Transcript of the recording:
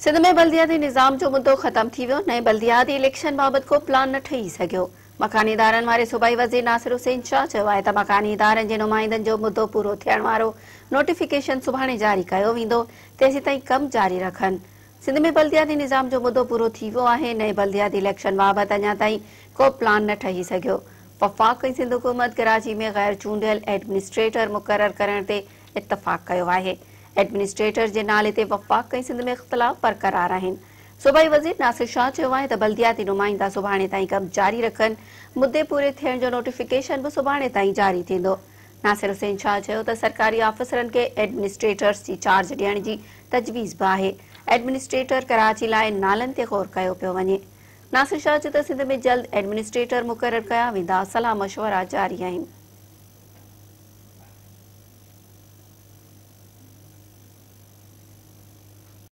سنڌ ۾ بلدياتي نظام جو مدو ختم ٿي ويو، نئين بلدياتي اليڪشن بابت ڪو پلان نه ٺهي سگهيو. مڪاني ادارن واري صوبائي وزير ناصر حسين شاهه چيو آهي ته مڪاني ادارن جي نمائندن جو مدو پورو ٿيڻ وارو نوٽيفڪيشن سڀاڻي جاري ڪيو ويندو، تيسيتائين ڪم جاري رکن. سنڌ ۾ بلدياتي نظام جو مدو پورو ٿي ويو آهي، نئين بلدياتي اليڪشن بابت اڃا تائين ڪو پلان نه ٺهي سگهيو. وفاق ۽ سنڌ حڪومت ڪراچي ۾ غير چونڊيل ايڊمنسٽريٽر مقرر ڪرڻ تي اتفاق ڪيو آهي. ايڊمنسٽريٽر جي نالي تي وفاق ۽ سنڌ ۾ اختلاف برقرار آهن. صوبائي وزير ناصر شاهه چيو آهي ته بلدياتي نمائندا سڀاڻي تائين ڪم جاري رکن، مدي پوري ٿيڻ جو نوٽيفڪيشن به سڀاڻي تائين جاري ٿيندو. ناصر حسين شاهه چيو ته سرڪاري آفيسرن کي ايڊمنسٽريٽرز جي چارج ڏيڻ جي تجويز به آهي، ايڊمنسٽريٽر ڪراچي لاء نالن تي غور ڪيو پيو وڃي. ناصر شاهه چيو ته سنڌ ۾ جلد ايڊمنسٽريٽر مقرر ڪيا ويندا، صلاح مشورا جاري آهن.